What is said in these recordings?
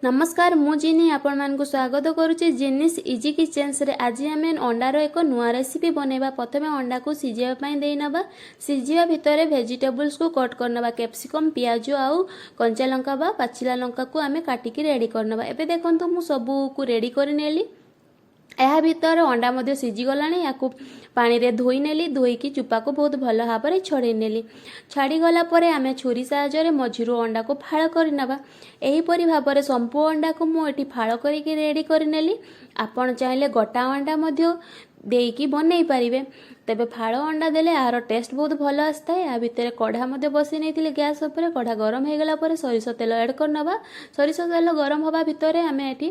ନମସ୍କାର, ମୁଁ ଜିନି ଆପଣମାନଙ୍କୁ ସ୍ୱାଗତ କରୁଛି ଜିନିସ୍ ଇଜି କିଚେନ୍ସରେ। ଆଜି ଆମେ ଅଣ୍ଡାର ଏକ ନୂଆ ରେସିପି ବନେଇବା। ପ୍ରଥମେ ଅଣ୍ଡାକୁ ସିଝିବା ପାଇଁ ଦେଇନେବା। ସିଝିବା ଭିତରେ ଭେଜିଟେବୁଲ୍ସକୁ କଟ୍ କରିନେବା। କ୍ୟାପ୍ସିକମ୍, ପିଆଜ ଆଉ କଞ୍ଚା ଲଙ୍କା ବା ପାଚିଲା ଲଙ୍କାକୁ ଆମେ କାଟିକି ରେଡ଼ି କରିନେବା। ଏବେ ଦେଖନ୍ତୁ, ମୁଁ ସବୁକୁ ରେଡ଼ି କରିନେଲି। ଏହା ଭିତରେ ଅଣ୍ଡା ମଧ୍ୟ ସିଝିଗଲାଣି। ୟାକୁ ପାଣିରେ ଧୋଇ ନେଲି। ଧୋଇକି ଚୋପାକୁ ବହୁତ ଭଲ ଭାବରେ ଛଡ଼େଇ ନେଲି। ଛାଡ଼ିଗଲା ପରେ ଆମେ ଛୁରୀ ସାହାଯ୍ୟରେ ମଝିରୁ ଅଣ୍ଡାକୁ ଫାଳ କରିନେବା। ଏହିପରି ଭାବରେ ସବୁ ଅଣ୍ଡାକୁ ମୁଁ ଏଠି ଫାଳ କରିକି ରେଡ଼ି କରିନେଲି। ଆପଣ ଚାହିଁଲେ ଗୋଟା ଅଣ୍ଡା ମଧ୍ୟ ଦେଇକି ବନେଇ ପାରିବେ। ତେବେ ଫାଳ ଅଣ୍ଡା ଦେଲେ ଏହାର ଟେଷ୍ଟ ବହୁତ ଭଲ ଆସିଥାଏ। ଏହା ଭିତରେ କଢ଼ା ମଧ୍ୟ ବସେଇ ନେଇଥିଲି ଗ୍ୟାସ୍ ଉପରେ। କଢ଼ା ଗରମ ହେଇଗଲା ପରେ ସୋରିଷ ତେଲ ଆଡ଼୍ କରିନେବା। ସୋରିଷ ତେଲ ଗରମ ହେବା ଭିତରେ ଆମେ ଏଠି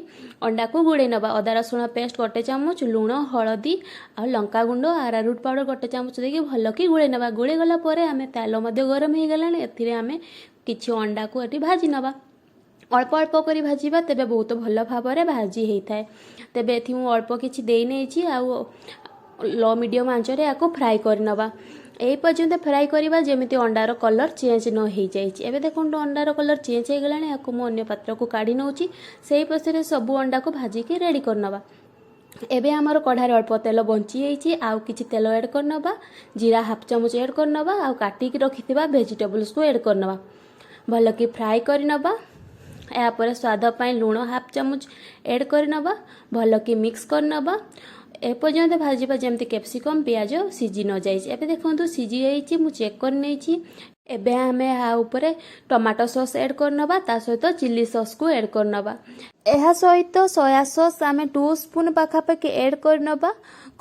ଅଣ୍ଡାକୁ ଗୋଳେଇ ନେବା। ଅଦା ରସୁଣ ପେଷ୍ଟ 1 ଚାମଚ, ଲୁଣ, ହଳଦୀ ଆଉ ଲଙ୍କାଗୁଣ୍ଡ, ଆରାରୁଟ୍ ପାଉଡ଼ର 1 ଚାମଚ ଦେଇକି ଭଲକି ଗୋଳେଇ ନେବା। ଗୋଳେଇ ଗଲା ପରେ ଆମେ ତେଲ ମଧ୍ୟ ଗରମ ହେଇଗଲାଣି। ଏଥିରେ ଆମେ କିଛି ଅଣ୍ଡାକୁ ଏଠି ଭାଜି ନେବା। ଅଳ୍ପ ଅଳ୍ପ କରି ଭାଜିବା, ତେବେ ବହୁତ ଭଲ ଭାବରେ ଭାଜି ହେଇଥାଏ। ତେବେ ଏଠି ମୁଁ ଅଳ୍ପ କିଛି ଦେଇ ନେଇଛି ଆଉ ଲୋ ମିଡ଼ିୟମ୍ ଆଞ୍ଚରେ ଏହାକୁ ଫ୍ରାଏ କରିନେବା। ଏହି ପର୍ଯ୍ୟନ୍ତ ଫ୍ରାଏ କରିବା, ଯେମିତି ଅଣ୍ଡାର କଲର୍ ଚେଞ୍ଜ ନ ହେଇଯାଇଛି। ଏବେ ଦେଖନ୍ତୁ, ଅଣ୍ଡାର କଲର୍ ଚେଞ୍ଜ ହେଇଗଲାଣି। ଏହାକୁ ମୁଁ ଅନ୍ୟ ପାତ୍ରକୁ କାଢ଼ି ନେଉଛି। ସେଇ ପ୍ରୋସେସ୍ରେ ସବୁ ଅଣ୍ଡାକୁ ଭାଜିକି ରେଡ଼ି କରିନେବା। ଏବେ ଆମର କଢ଼ାରେ ଅଳ୍ପ ତେଲ ବଞ୍ଚିଯାଇଛି। ଆଉ କିଛି ତେଲ ଆଡ଼୍ କରିନେବା। ଜିରା ହାଫ୍ ଚାମଚ ଆଡ଼୍ କରିନେବା ଆଉ କାଟିକି ରଖିଥିବା ଭେଜିଟେବୁଲ୍ସକୁ ଆଡ଼୍ କରିନେବା। ଭଲକି ଫ୍ରାଏ କରିନେବା। ଏହାପରେ ସ୍ୱାଦ ପାଇଁ ଲୁଣ ହାଫ୍ ଚାମଚ ଆଡ଼୍ କରିନେବା। ଭଲକି ମିକ୍ସ କରିନେବା। ଏପର୍ଯ୍ୟନ୍ତ ଭାଜିବା, ଯେମିତି କ୍ୟାପ୍ସିକମ୍, ପିଆଜ ସିଝି ନ ଯାଇଛି। ଏବେ ଦେଖନ୍ତୁ, ସିଝି ଯାଇଛି, ମୁଁ ଚେକ୍ କରିନେଇଛି। ଏବେ ଆମେ ଏହା ଉପରେ ଟମାଟୋ ସସ୍ ଆଡ଼୍ କରିନେବା, ତା ସହିତ ଚିଲି ସସ୍କୁ ଆଡ଼୍ କରିନେବା। ଏହା ସହିତ ସୋୟା ସସ୍ ଆମେ 2 ସ୍ପୁନ୍ ପାଖାପାଖି ଆଡ଼୍ କରିନେବା।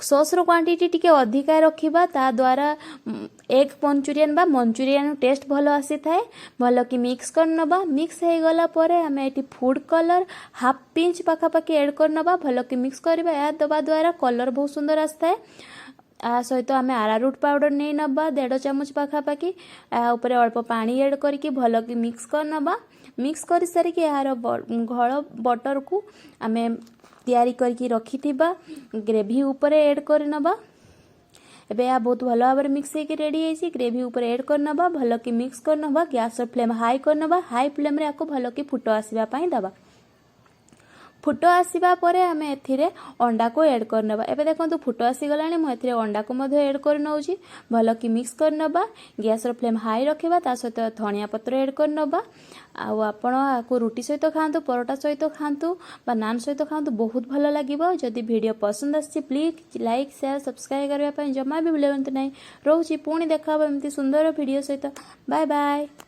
ସସ୍ର କ୍ୱାଣ୍ଟିଟି ଟିକେ ଅଧିକା ରଖିବା, ତା ଦ୍ୱାରା ଏଗ୍ ମଞ୍ଚୁରିଆନ୍ ବା ମଞ୍ଚୁରିଆନ୍ ଟେଷ୍ଟ ଭଲ ଆସିଥାଏ। ଭଲକି ମିକ୍ସ କରିନେବା। ମିକ୍ସ ହେଇଗଲା ପରେ ଆମେ ଏଠି ଫୁଡ଼୍ କଲର୍ ହାଫ୍ ପିଞ୍ଚ ପାଖାପାଖି ଆଡ଼୍ କରିନେବା। ଭଲକି ମିକ୍ସ କରିବା। ଏହା ଦେବା ଦ୍ୱାରା କଲର୍ ବହୁତ ସୁନ୍ଦର ଆସିଥାଏ। ଏହା ସହିତ ଆମେ ଆରାରୁଟ୍ ପାଉଡ଼ର ନେଇ ନେବା 1.5 ଚାମଚ ପାଖାପାଖି। ଏହା ଉପରେ ଅଳ୍ପ ପାଣି ଆଡ଼୍ କରିକି ଭଲକି ମିକ୍ସ କରିନେବା। ମିକ୍ସ କରିସାରିକି ଏହାର ଘୋଳ ବଟରକୁ ଆମେ ତିଆରି କରିକି ରଖିଥିବା ଗ୍ରେଭି ଉପରେ ଆଡ଼୍ କରିନେବା। ଏବେ ଏହା ବହୁତ ଭଲ ଭାବରେ ମିକ୍ସ ହେଇକି ରେଡ଼ି ହେଇଛି। ଗ୍ରେଭି ଉପରେ ଆଡ଼୍ କରିନେବା, ଭଲକି ମିକ୍ସ କରିନେବା। ଗ୍ୟାସର ଫ୍ଲେମ୍ ହାଇ କରିନେବା। ହାଇ ଫ୍ଲେମ୍ରେ ଏହାକୁ ଭଲକି ଫୁଟ ଆସିବା ପାଇଁ ଦେବା। ଫୁଟ ଆସିବା ପରେ ଆମେ ଏଥିରେ ଅଣ୍ଡାକୁ ଆଡ଼୍ କରିନେବା। ଏବେ ଦେଖନ୍ତୁ, ଫୁଟ ଆସିଗଲାଣି। ମୁଁ ଏଥିରେ ଅଣ୍ଡାକୁ ମଧ୍ୟ ଆଡ଼୍ କରିନେଉଛି। ଭଲକି ମିକ୍ସ କରିନେବା। ଗ୍ୟାସର ଫ୍ଲେମ୍ ହାଇ ରଖିବା। ତା ସହିତ ଧନିଆ ପତ୍ର ଆଡ଼୍ କରିନେବା। ଆଉ ଆପଣ ଏହାକୁ ରୁଟି ସହିତ ଖାଆନ୍ତୁ, ପରଟା ସହିତ ଖାଆନ୍ତୁ ବା ନାନ୍ ସହିତ ଖାଆନ୍ତୁ, ବହୁତ ଭଲ ଲାଗିବ। ଯଦି ଭିଡ଼ିଓ ପସନ୍ଦ ଆସିଛି, ପ୍ଲିଜ୍ ଲାଇକ୍, ସେୟାର, ସବସ୍କ୍ରାଇବ୍ କରିବା ପାଇଁ ଜମା ବି ଭୁଲନ୍ତୁ ନାହିଁ। ରହୁଛି, ପୁଣି ଦେଖା ହେବ ଏମିତି ସୁନ୍ଦର ଭିଡ଼ିଓ ସହିତ। Bye bye.